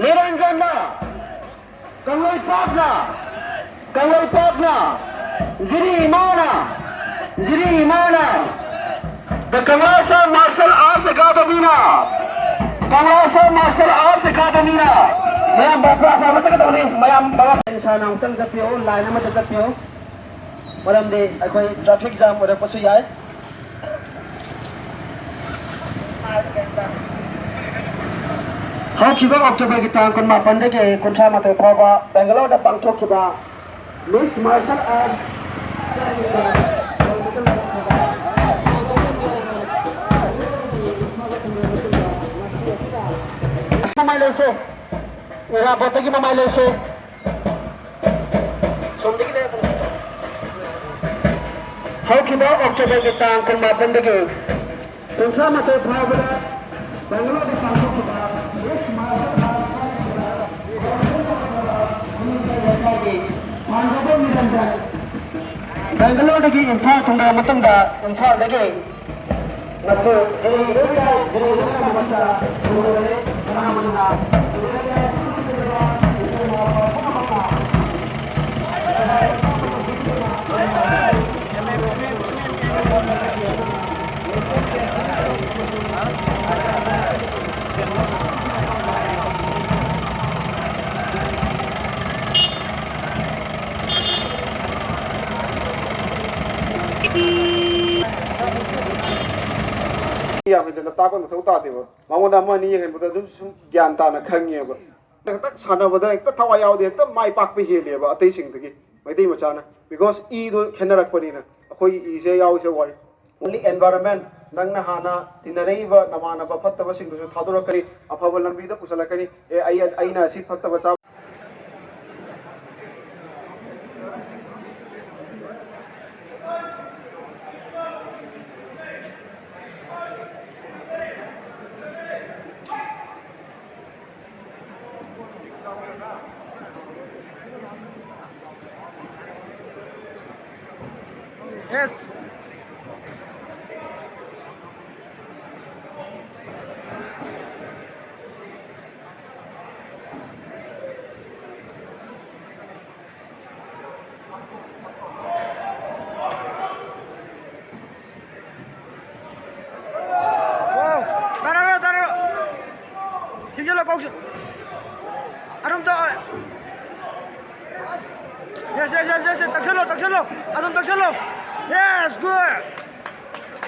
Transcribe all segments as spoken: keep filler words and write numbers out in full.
ꯅꯤꯔꯟꯖꯟꯅ, ꯀꯪꯂꯩꯄꯥꯛꯅ, ꯀꯪꯂꯩꯄꯥꯛꯅ, ꯖꯤꯔꯤ ꯏꯃꯥꯅ, ꯖꯤꯔꯤ ꯏꯃꯥꯅ, The Kanglasha Martial Arts Academyꯅ, Kanglasha Martial Arts Academyꯅ, ꯃꯌꯥꯝ ꯕꯥꯄ꯭ꯔꯥ ꯐꯥꯕ ꯆꯠꯀꯗꯧꯅꯤ, ꯃꯌꯥꯝ ꯕꯥꯄ꯭ꯔꯥ꯫ ꯁꯥꯅ ꯑꯃꯨꯛꯇꯪ ꯆꯠꯄꯤꯌꯨ, line ꯑꯃꯗ ꯆꯠꯄꯤꯌꯨ, ꯃꯔꯝꯗꯤ ꯑꯩꯈꯣꯏ traffic jam ꯑꯣꯏꯔꯛꯄꯁꯨ ꯌꯥꯏ꯫ ꯍꯧꯈꯤꯕ Octoberꯒꯤ ꯇꯥꯡ ꯀꯨꯟꯃꯥꯄꯟꯗꯒꯤ ꯀꯨꯟꯊ꯭ꯔꯥ ꯃꯥꯊꯣꯏ ꯐꯥꯎꯕ Bangaloreꯗ ꯄꯥꯡꯊꯣꯛꯈꯤꯕ Mixed Martial Arts ꯃꯃꯥꯏ ꯂꯩꯁꯦ, ꯏꯔꯥꯕꯣꯠꯇꯒꯤ ꯃꯃꯥꯏ ꯂꯩꯁꯦ꯫ ꯁꯣꯝꯗꯒꯤ ꯂꯩꯔꯛꯄꯅꯦ꯫ ꯍꯧꯈꯤꯕ Octoberꯒꯤ ꯇꯥꯡ ꯀꯨꯟꯃꯥꯄꯟꯗꯒꯤ ꯀꯨꯟꯊ꯭ꯔꯥ ꯃꯥꯊꯣꯏ ꯐꯥꯎꯕꯗ Bangaloreꯗ ꯄꯥꯡꯊꯣꯛꯈꯤꯕ Mixed Martial Arts ꯂꯩꯀꯥꯏꯒꯤ ꯄꯥꯟꯖꯕ ꯅꯤꯔꯟꯖꯟ Bangaloreꯗꯒꯤ ꯏꯝꯐꯥꯜ ꯊꯨꯡꯂꯕ ꯃꯇꯨꯡꯗ ꯏꯝꯐꯥꯜꯗꯒꯤ ꯉꯁꯤ ꯖꯤꯔꯤ ꯂꯩꯀꯥꯏ, ꯖꯤꯔꯤ ꯂꯩꯀꯥꯏ ꯃꯆꯥ ꯊꯨꯡꯂꯕꯅꯤ꯫ ꯀꯅꯥ ꯀꯅꯥ ꯌꯥꯝ ꯍꯦꯟꯖꯟꯅ ꯇꯥꯛꯄ ꯃꯊꯧ ꯇꯥꯗꯦꯕ꯫ ꯃꯉꯣꯟꯗ ꯑꯃ ꯑꯅꯤ ꯌꯦꯡꯍꯟꯕꯗ ꯑꯗꯨꯝ ꯁꯨꯝ ꯒ꯭ꯌꯥꯟ ꯇꯥꯅ ꯈꯪꯉꯦꯕ꯫ ꯍꯦꯛꯇ ꯁꯥꯟꯅꯕꯗ ꯍꯦꯛꯇ ꯊꯋꯥꯏ ꯌꯥꯎꯗꯦ, ꯍꯦꯛꯇ ꯃꯥꯏ ꯄꯥꯛꯄ ꯍꯦꯜꯂꯦꯕ ꯑꯇꯩꯁꯤꯡꯗꯒꯤ, ꯃꯩꯇꯩ ꯃꯆꯥꯅ꯫ Because ꯏꯗꯣ ꯈꯦꯠꯅꯔꯛꯄꯅꯤꯅ ꯑꯩꯈꯣꯏꯒꯤ ꯏꯁꯦ ꯌꯥꯎꯔꯤꯁꯦ ꯋꯥꯔꯤ꯫ Only environment, ꯅꯪꯅ ꯍꯥꯟꯅ ꯇꯤꯟꯅꯔꯛꯏꯕ ꯅꯃꯥꯟꯅꯕ ꯐꯠꯇꯕꯁꯤꯡꯗꯨꯁꯨ ꯊꯥꯗꯣꯔꯛꯀꯅꯤ, ꯑꯐꯕ ꯂꯝꯕꯤꯗ ꯄꯨꯁꯜꯂꯛꯀꯅꯤ꯫ ꯑꯦ, ꯑꯩ, ꯑꯩꯅ ꯑꯁꯤ ꯐꯠꯇꯕ ꯆꯥꯕ Yes. ꯑꯗꯨꯝ ꯇꯧ꯫ Yes, yes, yes, yes, yes. ꯇꯛꯁꯜꯂꯣ, ꯇꯛꯁꯜꯂꯣ꯫ ꯑꯗꯨꯝ ꯇꯛꯁꯜꯂꯣ꯫ Yes, good.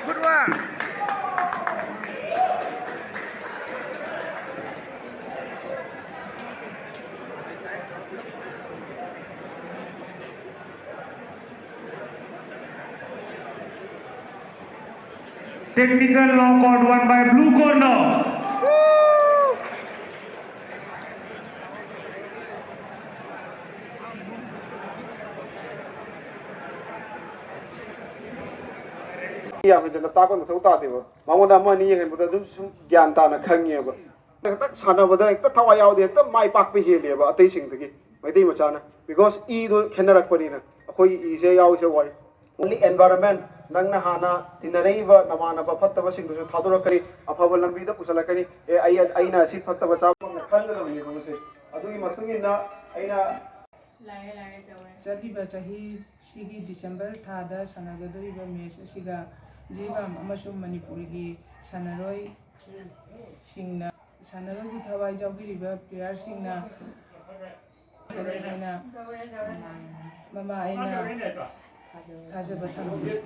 Good one. Technical knockout won by blue corner. ꯌꯥꯝ ꯍꯦꯟꯖꯟꯅ ꯇꯥꯛꯄ ꯃꯊꯧ ꯇꯥꯗꯦꯕ꯫ ꯃꯉꯣꯟꯗ ꯑꯃ ꯑꯅꯤ ꯌꯦꯡꯍꯟꯕꯗ ꯑꯗꯨꯝ ꯁꯨꯝ ꯒ꯭ꯌꯥꯟ ꯇꯥꯅ ꯈꯪꯉꯦꯕ꯫ ꯍꯦꯛꯇ ꯁꯥꯟꯅꯕꯗ ꯍꯦꯛꯇ ꯊꯋꯥꯏ ꯌꯥꯎꯗꯦ, ꯍꯦꯛꯇ ꯃꯥꯏ ꯄꯥꯛꯄ ꯍꯦꯜꯂꯦꯕ ꯑꯇꯩꯁꯤꯡꯗꯒꯤ, ꯃꯩꯇꯩ ꯃꯆꯥꯅ꯫ Because ꯏꯗꯣ ꯈꯦꯠꯅꯔꯛꯄꯅꯤꯅ꯫ ꯑꯩꯈꯣꯏꯒꯤ ꯏꯁꯦ ꯌꯥꯎꯁꯦ ꯋꯥꯔꯤ꯫ Only environment, ꯅꯪꯅ ꯍꯥꯟꯅ ꯇꯤꯟꯅꯔꯛꯏꯕ ꯅꯃꯥꯟꯅꯕ ꯐꯠꯇꯕꯁꯤꯡꯗꯨꯁꯨ ꯊꯥꯗꯣꯔꯛꯀꯅꯤ, ꯑꯐꯕ ꯂꯝꯕꯤꯗ ꯄꯨꯁꯜꯂꯛꯀꯅꯤ꯫ ꯑꯦ, ꯑꯩ, ꯑꯩꯅ ꯑꯁꯤ ꯐꯠꯇꯕ ꯆꯥꯕ ꯈꯪꯒꯗꯕꯅꯦꯕ ꯃꯁꯦ꯫ ꯑꯗꯨꯒꯤ ꯃꯇꯨꯡ ꯏꯟꯅ ꯑꯩꯅ ꯂꯥꯛꯑꯦ, ꯂꯥꯛꯑꯦ ꯇꯧꯋꯦ꯫ ꯆꯠꯂꯤꯕ ꯆꯍꯤꯁꯤꯒꯤ ꯗꯤꯁꯦꯝꯕꯔ ꯊꯥꯗ ꯁꯥꯟꯅꯒꯗꯧꯔꯤꯕ ꯃꯦꯠꯆ ꯑꯁꯤꯗ ꯖꯤꯔꯤꯕꯥꯝ ꯑꯃꯁꯨꯡ ꯃꯅꯤꯄꯨꯔꯒꯤ ꯁꯥꯟꯅꯔꯣꯏꯁꯤꯡꯅ, ꯁꯥꯟꯅꯔꯣꯏꯒꯤ ꯊꯋꯥꯏ ꯌꯥꯎꯕꯤꯔꯤꯕ ꯄ꯭ꯂꯦꯌꯥꯔꯁꯤꯡꯅ ꯍꯥꯏꯅ ꯃꯃꯥ ꯑꯩꯅ ꯊꯥꯖꯕ ꯊꯝꯖꯩ꯫